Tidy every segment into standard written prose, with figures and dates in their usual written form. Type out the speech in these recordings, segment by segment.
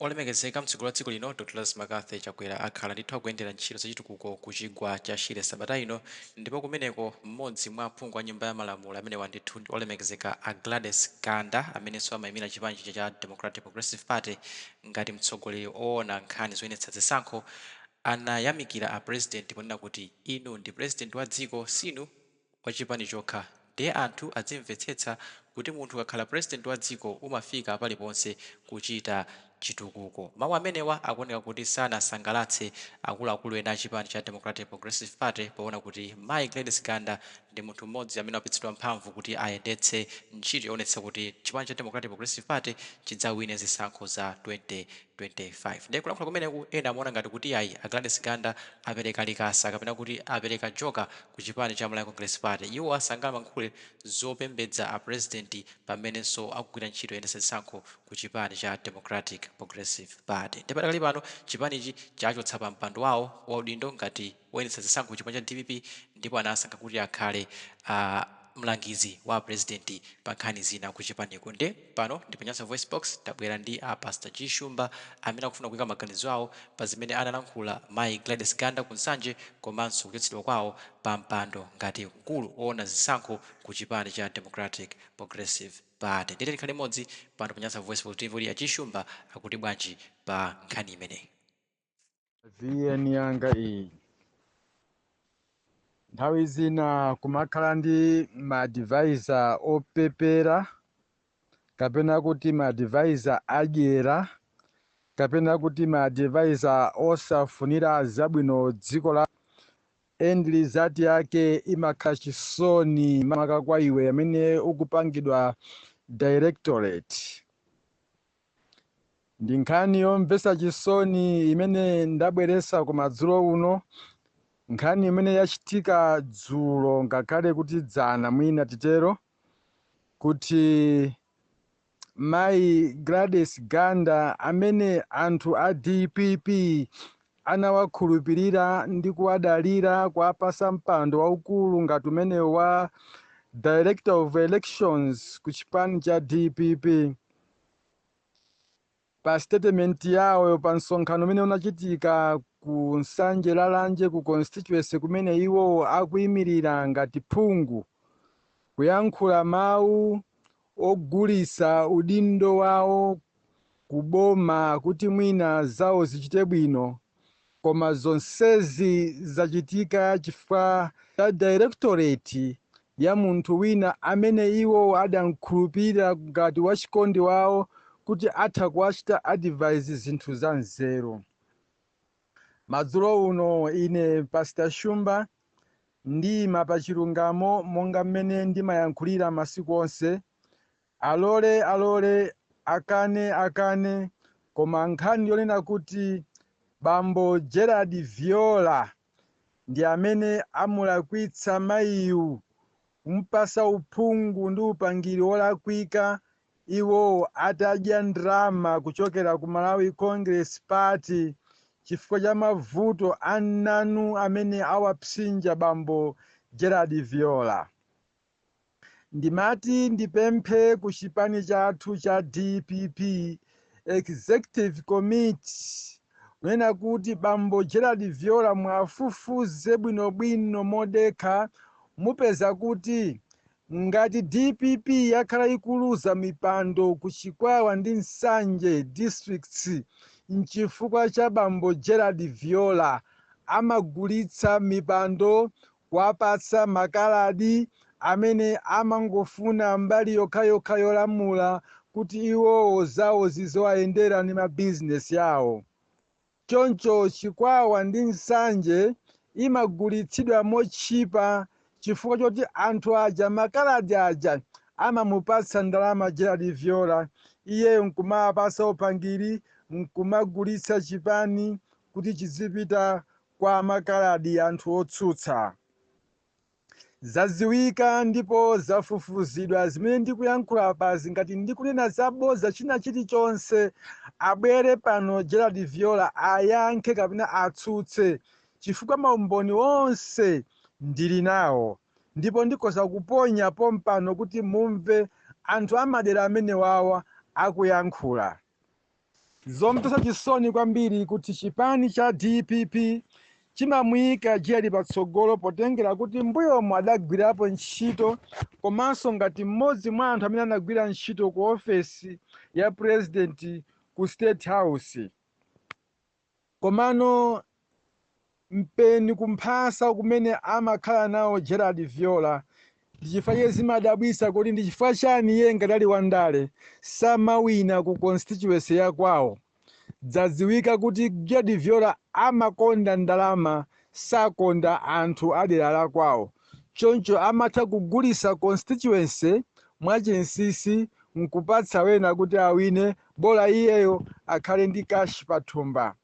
Olemekezeka mtsogoleri wa dziko lino Dr Lazarus McCarthy Chakwera akhala ndithu akuyendera ntchito zachitukuko ku chigwa cha Shire sabata ino, ndipo kumeneko mmodzi mwa aphungu a nyumba ya malamulo amenewa ndithu ndi olemekezeka a Gladys Ganda, amenenso amayimira chipani cha Democratic Progressive Party ngati mtsogoleri owona nkhani zoyendetsa zisankho, anayamikira a president ponena kuti inu ndi president wa dziko, sinu wa chipani chokha, ndiye anthu adzimvetsetsa kuti munthu ukakhala president wa dziko umafika paliponse kuchita chitukuko. Mawu amenewa akuoneka kuti sanasangalatse akuluakulu ena a chipani cha Democratic Progressive Party, poona kuti mayi Gladys Ganda ndi munthu mmodzi amene wapatsidwa mphamvu kuti ayendetse ntchito yoonetsa kuti chipani cha Democratic Progressive Party chidzawine zisankho za 2025. Ndiye kulankhula kumeneku ena amaona ngati kuti ayi, a Gladys Ganda apereka likasa kapena kuti apereka joka ku chipani cha Malawi Congress Party. Iwo sangamalankhule zopembedza a president pamenenso akugwira ntchito yoyendetsa zisankho ku chipani cha Democratic Progressive Party. Ndipo padakali pano chipanichi chachotsa pa mpando wawo wa udindo ngati woyendetsa zisankho ku chipani cha dpp, ndipo anasankha kuti akhale mlangizi wa president pa nkhani zina ku chipaniku. Nde pano ndi pa Nyasa Voice Box, tabwera ndi a Pastor G Shumba amene akufuna kuyika maganizo awo pa zimene analankhula mayi Gladys Ganda ku Nsanje, komanso kuchotsedwa kwawo pa mpando ngati mkulu woona zisankho ku chipani cha Democratic Progressive Party. Ndiye tikhale limodzi pano pa Nyasa Voice Box timve kuti a G Shumba akuti bwanji pa nkhani imeneyi. VN yanga iyi, nthawi zina kumakhala ndi ma advisor opepera kapena kuti ma advisor adyera kapena kuti ma advisor osafunira zabwino dziko la end result yake imakhala chisoni, maka kwa iwe amene ukupangidwa directorate. Ndi nkhani yomvetsa chisoni imene ndabweretsa kumadzulo uno, nkhani imene yachitika dzulo, ngakhale kuti dzana mwina titero, kuti mayi Gladys Ganda, amene anthu a DPP anawakhulupirira ndi kuwadalira, kuwapasa mpando waukulu ngati umene wa Director of Elections ku chipani cha DPP, pa statement yawo pa msonkhano umene unachitika ku Nsanje Lalanje, ku constituency kumene iwo akuyimirira ngati phungu, kuyankhula mawu ogulitsa udindo wawo kuboma kuti mwina zawo zichite bwino, koma zonsezi zachitika chifukwa cha directorate ya munthu wina amene iwo adamkhulupirira ngati wachikondi wawo kuti atha kuwachita advise zinthu za nzeru. Madzulo uno ine Pastor Shumba ndima pa chilungamo monga mmene ndimayankhulira masiku onse. Alole alole, akane akane, koma nkhani yonena kuti bambo Gerard Viola ndi amene amulakwitsa mayiyu, kumpasa uphungu ndi upangiri wolakwika, iwo atadya ndalama kuchokera ku Malawi Congress Party chifukwa cha mavuto ananu amene awapsinja bambo Gerard Viola. Ndimati ndipemphe ku chipani chathu cha DPP Executive Committee kunena kuti bambo Gerard Viola mwafufuze bwinobwino modekha, mupeza kuti ngati DPP yakhala ikuluza mipando ku Chikwawa ndi Nsanje districts, nchifukwa cha bambo Gerard Viola. Amagulitsa mipando, kuwapatsa makaladi amene amangofuna mbali yokhayokha yolamula kuti iwowo zawo zizowayendera ndi mabizinesi yawo. Choncho Chikwawa ndi Nsanje imagulitsidwa motchipa chifukwa choti anthu aja, makaladi aja, amamupatsa ndalama Gerard Viola, iyeyo nkumawapatsa upangiri, nkumagulitsa chipani kuti chizipita kwa makaladi anthu otsutsa. Zaziwika ndipo zafufuzidwa zimene ndikuyankhula apazi. Ngati ndikunena zaboza china chilichonse, abwere pano Gerard Viola ayankhe kapena atsutse, chifukwa maumboni onse ndili nawo ndipo ndikhoza kuponya pompano kuti mumve anthu amadera amene wawa akuyankhula. Zomvetsa chisoni kwambiri kuti chipani cha DPP chimamuyika Gerald patsogolo, potengera kuti mbuyomo adagwirapo ntchito, komanso ngati mmodzi mwa anthu amene anagwira ntchito ku ofesi ya President ku State House. Komano mpeni kumphasa kumene amakhala nawo Gerald Viola, ndi chifukwa chake zimadabwitsa kuti ndi chifukwa chani iye ngati ali wandale samawina ku constituency ya kwawo. Dzadziwika kuti Gerald Viola amakonda ndalama, sakonda anthu a dera la kwawo. Choncho amatha kugulitsa constituency mwachinsinsi nkupatsa wena kuti awine, bola iyeyo akhale ndi cash pathumba.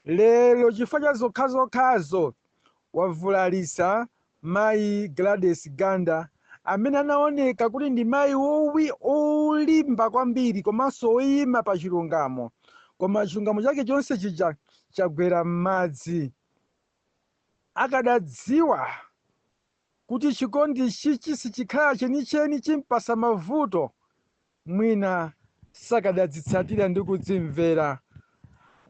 Lero chifukwa cha zokhazokhazo wavulalitsa mayi Gladys Ganda, amene anaoneka kuti ndi mayi olimba kwambiri komanso woyima pa chilungamo, koma chilungamo chake chonse chija chagwera m'madzi. Akadadziwa kuti chikondi chichi sichikhala chenicheni, chimpasa mavuto, mwina sakadadzitsatira ndi kudzimvera.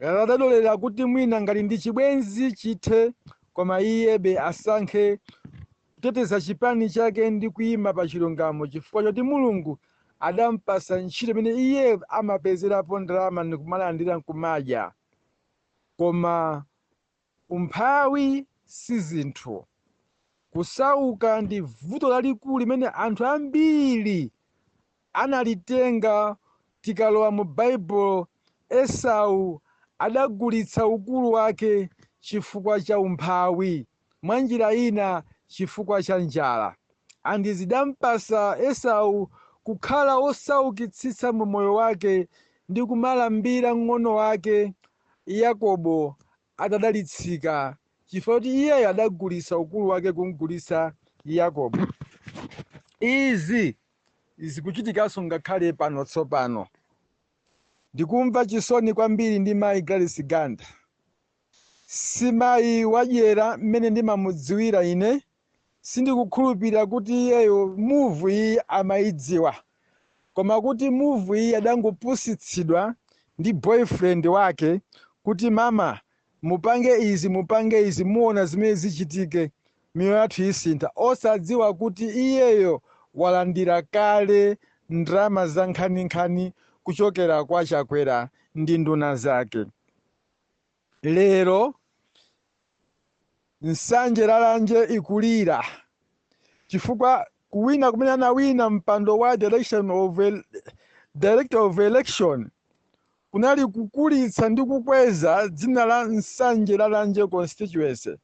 Akadalolera kuti mwina ngati ndi chibwenzi chithe, koma iyebe asankhe kuteteza chipani chake ndi kuyima pa chilungamo, chifukwa choti Mulungu adampasa ntchito imene iye amapezerapo ndalama ndikumalandira nkumadya. Koma umphawi si zinthu. Kusauka ndi vuto lalikulu limene anthu ambiri analitenga. Tikalowa mu Baibulo, Esau adagulitsa ukulu wake chifukwa cha umphawi, mwa njira ina chifukwa cha njala, and zidampasa Esau kukhala wosaukitsitsa mu moyo wake ndi kumalambira mng'ono wake Yakobo atadalitsika, chifukwa kuti iyeyo adagulitsa ukulu wake kumgulitsa Yakobo. Izi zikuchitikanso ngakhale pano tsopano. Ndikumva chisoni kwambiri ndi mayi Gladys Ganda. Si mayi wadyera mmene ndimamudziwira ine. Sindikukhulupirira kuti iyeyo move iyi amayidziwa, koma kuti move iyi adangopusitsidwa ndi boyfriend wake kuti, "Mama, mupange izi, mupange izi, muona zimene zichitike, miyoyo yathu isintha," osadziwa kuti iyeyo walandira kale ndalama za nkhaninkhani kuchokera kwa Chakwera ndi nduna zake. Lero Nsanje Lalanje ikulira chifukwa kuwina kumene anawina mpando wa director of election kunali kukulitsa ndi kukweza dzina la Nsanje Lalanje constituency,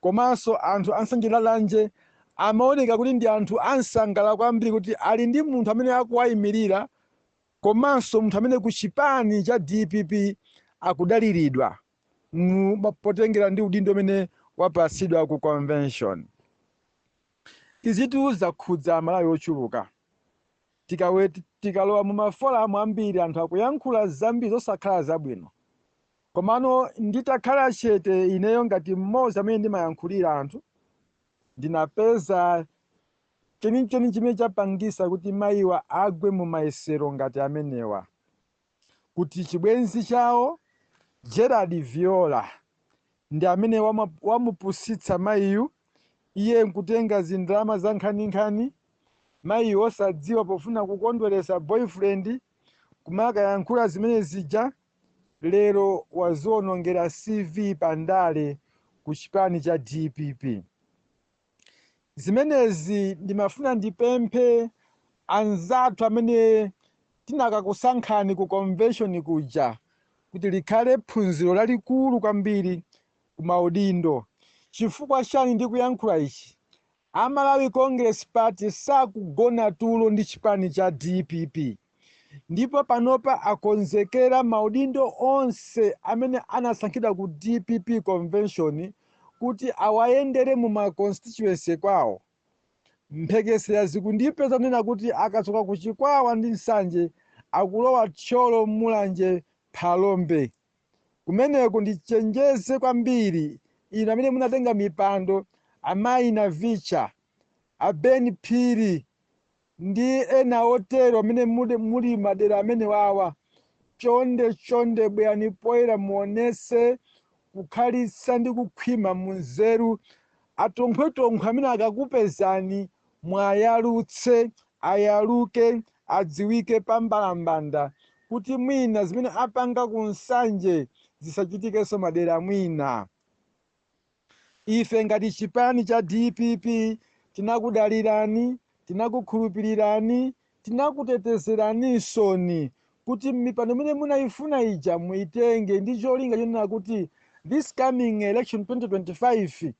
komanso anthu a Nsanje Lalanje amaoneka kuti ndi anthu ansangala kwambiri kuti ali ndi munthu amene akuwayimirira, komanso munthu amene ku chipani cha DPP akudaliridwa potengera ndi udindo umene wapasidwa ku convention. Izitu zakhudza Amalawi ochuluka. Tikalowa mu ma forum ambiri, anthu akuyankhula zambiri zosakhala zabwino. Komano nditakhala chete ineyo ngati mmodzi amene ndimayankhulira anthu, ndinapeza chenicheni chimene chapangisa kuti mayiwa agwe mu mayesero ngati amenewa, kuti chibwenzi chawo Gerald Viola ndi amene wamupusitsa mayiyu, iye nkutenga zindalama za nkhaninkhani, mayiyu osadziwa, pofuna kukondweresa boyfriend kumakayankhula zimene zija. Lero wazionongera CV pandale ku chipani cha DPP. Zimenezi ndimafuna ndipemphe anzathu amene tinakakusankhani ku convention kuja kuti likhale phunziro lalikulu kwambiri ku maudindo. Chifukwa chani ndikuyankhula ichi? Amalawi Congress Party sakugona tulo ndi chipani cha DPP, ndipo panopa akonzekera maudindo onse amene anasankhidwa ku DPP convention kuti awayendere mu ma constituency kwawo. Mphekesera zikundipeza kunena kuti akachoka ku Chikwawa ndi Nsanje, akulowa Thyolo, Mulanje, Phalombe. Kumeneko ndichenjeze kwambiri inu amene munatenga mipando, amayi Navicha, a Ben Phiri ndi ena otero amene muli madera amene wawa. Chonde chonde, bwerani poyera, muonese kukhalitsa ndi kukhwima munzeru. Atonkhwetonkho amene akakupezani, mwayalutse, ayaluke, adziwike pambalambanda kuti mwina zimene apanga ku Nsanje zisachitikenso madera mwina. Ife ngati chipani cha DPP tinakudalirani, tinakukhulupirirani, tinakutetezeranisoni kuti mipando imene munayifuna ija muitenge, ndi cholinga chonena kuti this coming election 2025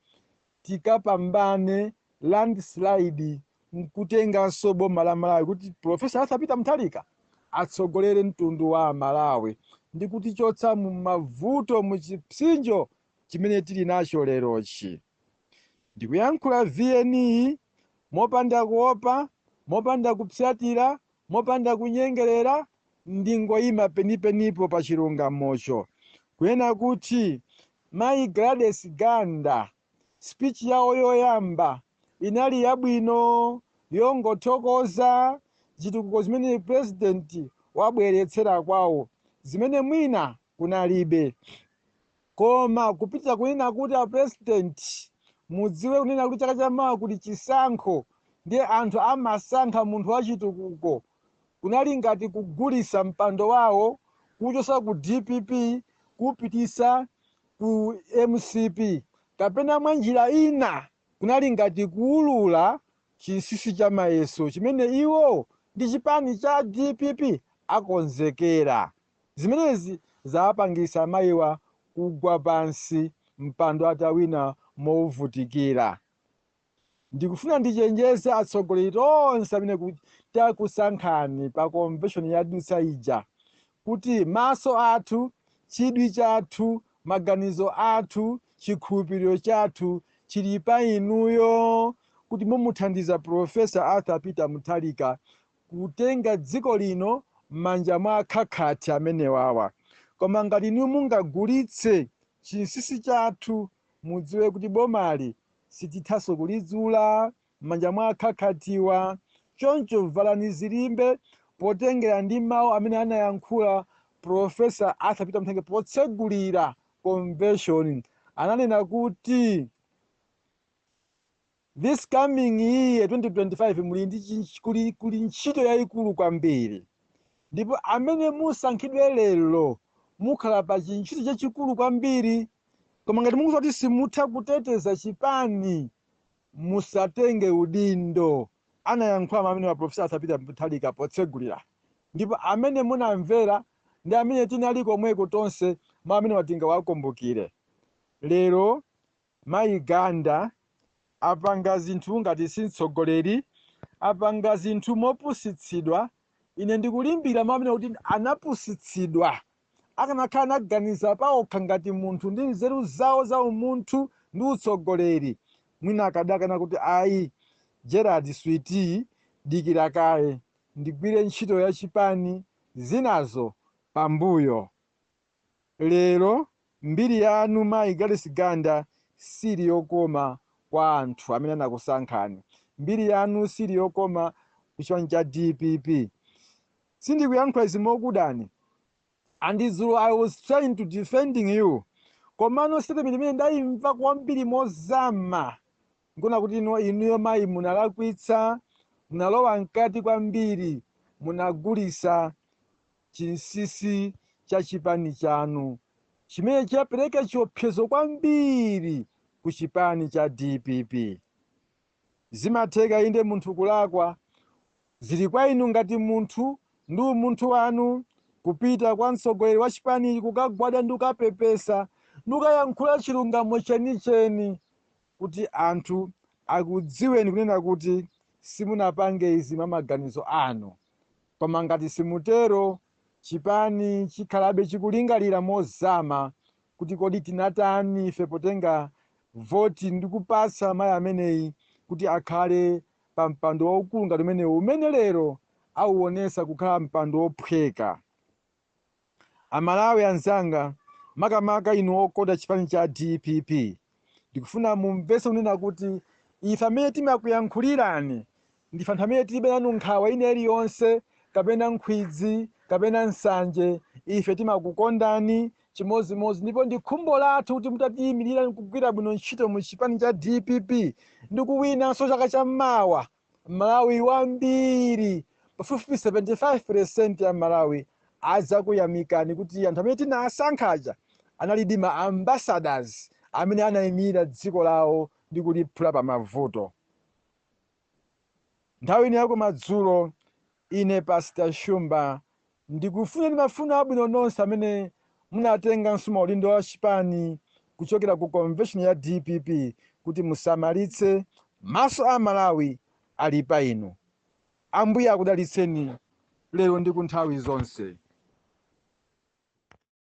tikapambane landslide nkutenganso boma la Malawi, kuti Professor Arthur Peter Mutharika atsogolere mtundu wa Malawi ndi kutichotsa mu mavuto, mu chipsinjo chimene tili nacho lerochi. Ndikuyankhula VN mopanda kuopa, mopanda kupyatira, mopanda kunyengerera. Ndingoyima penipenipo pa chilungamocho, kunena kuti mayi Gladys Ganda, speech yawo yoyamba inali yabwino, yongothokoza zitukuko zimene president wabweretsera kwawo, zimene mwina kunalibe, koma kupitira kunena kuti a president, mudziwe kunena kuti chaka chamawa kuli chisankho, ndiye anthu amasankha munthu wachitukuko, kunali ngati kugulisa mpando wawo, kuchosa ku DPP kupitisa ku MCP, kapena mwa njira ina kunali ngati kuulula chinsinsi cha mayeso chimene iwo ndi chipani cha DPP akonzekera. Zimenezi zapangisa amayiwa kugwa pansi mpando atawina mouvutikira. Ndikufuna ndichenjeze atsogoleri tonse amene takusankhani pa convention yadutsa ija kuti maso athu, chidwi chathu, maganizo athu, chikhulupiriro chathu chili pa inuyo, kuti mumuthandiza Professor Arthur Peter Mutharika kutenga dziko lino m'manja mwa akhakhati amenewawa. Koma ngati inu mungagulitse chinsinsi chathu, mudziwe kuti bomali sitithanso kulidzula m'manja mwa akhakhatiwa. Choncho valani zilimbe, potengera ndi mawu amene anayankhula Professor Arthur Peter Mutharika potsegulira convention. Ananena kuti this coming year 2025 muli ndi kuli ntchito yayikulu kwambiri, ndipo amene musankhidwe lero mukhala pa chintchito chachikulu kwambiri. Koma ngati mukuti kuti simutha kuteteza chipani, musatenge udindo. Anayankhula amene wa Professor Arthur Peter Mutharika potsegulira, ndipo amene munamvera ndi amene tinali komweko tonse, mwa amene watinga wakumbukire. Lero mayi Ganda apanga zinthu ngati si mtsogoleri, apanga zinthu mopusitsidwa. Ine ndikulimbira mwa amene kuti anapusitsidwa. Akanakhala anaganiza paokha ngati munthu ndi nzeru zawo za umunthu ndi utsogoleri, mwina akadakana kuti, "Ayi Gerald Switi, dikira kaye, ndigwire ntchito ya chipani, zinazo pambuyo." Lero mbiri yanu, mayi Gladys Ganda, sili yokoma kwa anthu amene anakusankhani. Mbiri yanu sili yokoma ku chipani cha DPP. Sindikuyankhula izi mokudani, and dzulo I was trying to defending you, komano statement imene ndayimva kwambiri mozama, nkuona kuti ino inuyo mayi munalakwitsa, munalowa mkati kwambiri, munagulisa chinsinsi cha chipani chanu chimene chapereka chiopsezo kwambiri ku chipani cha DPP. Zimatheka inde munthu kulakwa. Zili kwa inu ngati munthu ndi umunthu wanu kupita kwa mtsogoleri wa chipani, kukagwada ndi kukapepesa ndi kukayankhula chilungamo chenicheni, kuti anthu akudziweni kunena kuti simunapange izi mwa maganizo anu. Koma ngati simutero, chipani chikhalabe chikulingalira mozama kuti kodi tinatani ife potenga voti ndi kupatsa mayi ameneyi kuti akhale pa mpando waukulu ngati umenewu, umene lero auonesa kukhala mpando wophweka. Amalawi anzanga, makamaka inu okonda chipani cha DPP, ndikufuna mumvese kunena kuti ife amene timakuyankhulirani ndife anthu amene tilibe nanu nkhawa ina iliyonse kapena nkhwidzi. kapena nsanje. Ife timakukondani chimodzimodzi, ndipo ndi khumbo lathu kuti mutatiyimirira nkugwira bwino ntchito mu chipani cha DPP ndi kuwinanso chaka chammawa, Malawi wambiri, pafupifupi 75% ya Malawi, adzakuyamikani kuti anthu amene tinasankhaja analidi ma ambassadors amene anayimirira dziko lawo ndi kuliphula pa mavuto. Nthawi ino yakumadzulo, ine Pastor Shumba ndikufuneni mafuno abwino nonse amene munatenganso maudindo wa chipani kuchokera ku convention ya DPP, kuti musamalitse, maso a Malawi ali pa inu. Ambuye akudalitseni lero ndi ku nthawi zonse.